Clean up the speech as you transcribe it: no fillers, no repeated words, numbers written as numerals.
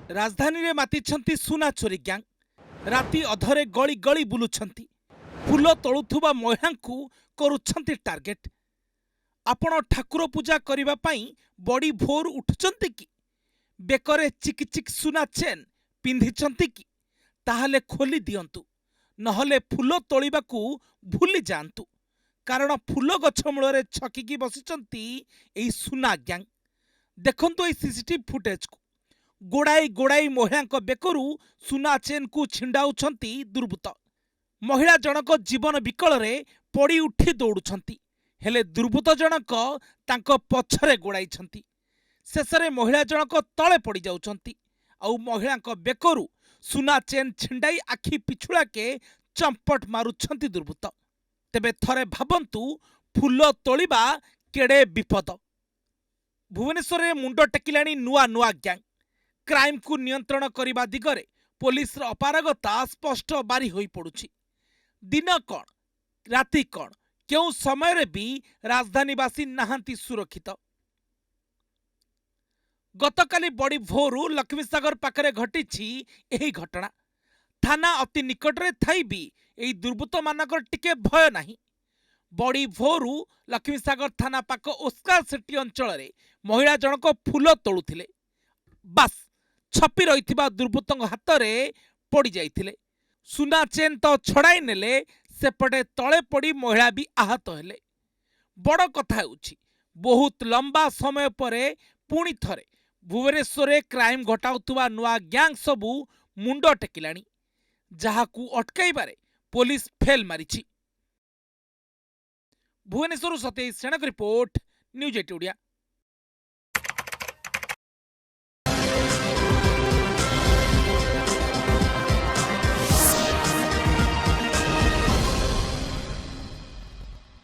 ରାଜଧାନୀରେ ମାତିଛନ୍ତି ସୁନା ଚୋରି ଗ୍ୟାଙ୍ଗ। ରାତି ଅଧରେ ଗଳି ଗଳି ବୁଲୁଛନ୍ତି, ଫୁଲ ତୋଳୁଥିବା ମହିଳାଙ୍କୁ କରୁଛନ୍ତି ଟାର୍ଗେଟ। ଆପଣ ଠାକୁର ପୂଜା କରିବା ପାଇଁ ବଡ଼ି ଭୋର ଉଠୁଛନ୍ତି କି? ବେକରେ ଚିକ୍ ଚିକ୍ ସୁନା ଚେନ୍ ପିନ୍ଧିଛନ୍ତି କି? ତାହେଲେ ଖୋଲି ଦିଅନ୍ତୁ, ନହେଲେ ଫୁଲ ତୋଳିବାକୁ ଭୁଲି ଯାଆନ୍ତୁ। କାରଣ ଫୁଲ ଗଛ ମୂଳରେ ଛକିକି ବସିଛନ୍ତି ଏହି ସୁନା ଗ୍ୟାଙ୍ଗ। ଦେଖନ୍ତୁ ଏହି ସିସିଟିଭି ଫୁଟେଜକୁ। ଗୋଡ଼ାଇ ଗୋଡ଼ାଇ ମହିଳାଙ୍କ ବେକରୁ ସୁନା ଚେନ୍କୁ ଛିଣ୍ଡାଉଛନ୍ତି ଦୁର୍ବୃତ୍ତ। ମହିଳା ଜଣକ ଜୀବନ ବିକଳରେ ପଡ଼ି ଉଠି ଦୌଡୁଛନ୍ତି, ହେଲେ ଦୁର୍ବୃତ୍ତ ଜଣକ ତାଙ୍କ ପଛରେ ଗୋଡ଼ାଇଛନ୍ତି। ଶେଷରେ ମହିଳା ଜଣକ ତଳେ ପଡ଼ିଯାଉଛନ୍ତି ଆଉ ମହିଳାଙ୍କ ବେକରୁ ସୁନା ଚେନ୍ ଛିଣ୍ଡାଇ ଆଖି ପିଛୁଳାକେ ଚମ୍ପଟ ମାରୁଛନ୍ତି ଦୁର୍ବୃତ୍ତ। ତେବେ ଥରେ ଭାବନ୍ତୁ, ଫୁଲ ତୋଳିବା କେଡ଼େ ବିପଦ। ଭୁବନେଶ୍ୱରରେ ମୁଣ୍ଡ ଟେକିଲାଣି ନୂଆ ନୂଆ ଗ୍ୟାଙ୍ଗ। କ୍ରାଇମକୁ ନିୟନ୍ତ୍ରଣ କରିବା ଦିଗରେ ପୋଲିସର ଅପାରଗତା ସ୍ପଷ୍ଟ ବାରି ହୋଇପଡୁଛି। ଦିନ କ'ଣ, ରାତି କ'ଣ, କେଉଁ ସମୟରେ ବି ରାଜଧାନୀବାସୀ ନାହାନ୍ତି ସୁରକ୍ଷିତ। ଗତକାଲି ବଡ଼ି ଭୋରୁ ଲକ୍ଷ୍ମୀସାଗର ପାଖରେ ଘଟିଛି ଏହି ଘଟଣା। ଥାନା ଅତି ନିକଟରେ ଥାଇ ବି ଏହି ଦୁର୍ବୃତ୍ତମାନଙ୍କର ଟିକେ ଭୟ ନାହିଁ। ବଡ଼ି ଭୋରୁ ଲକ୍ଷ୍ମୀସାଗର ଥାନା ପାଖ ଓସ୍କାର ସିଟି ଅଞ୍ଚଳରେ ମହିଳା ଜଣକ ଫୁଲ ତୋଳୁଥିଲେ। ବାସ୍, ଛପି ରହିଥିବା ଦୁର୍ବୃତ୍ତଙ୍କ ହାତରେ ପଡ଼ିଯାଇଥିଲେ। ସୁନା ଚେନ୍ ତ ଛଡ଼ାଇ ନେଲେ, ସେପଟେ ତଳେ ପଡ଼ି ମହିଳା ବି ଆହତ ହେଲେ। ବଡ଼ କଥା ହେଉଛି, ବହୁତ ଲମ୍ବା ସମୟ ପରେ ପୁଣି ଥରେ ଭୁବନେଶ୍ୱରରେ କ୍ରାଇମ୍ ଘଟାଉଥିବା ନୂଆ ଗ୍ୟାଙ୍ଗ ସବୁ ମୁଣ୍ଡ ଟେକିଲାଣି, ଯାହାକୁ ଅଟକାଇବାରେ ପୋଲିସ ଫେଲ୍ ମାରିଛି। ଭୁବନେଶ୍ୱରରୁ ସତେଜ ସେଣକ ରିପୋର୍ଟ, ନ୍ୟୁଜ୍ 18 ଓଡ଼ିଆ।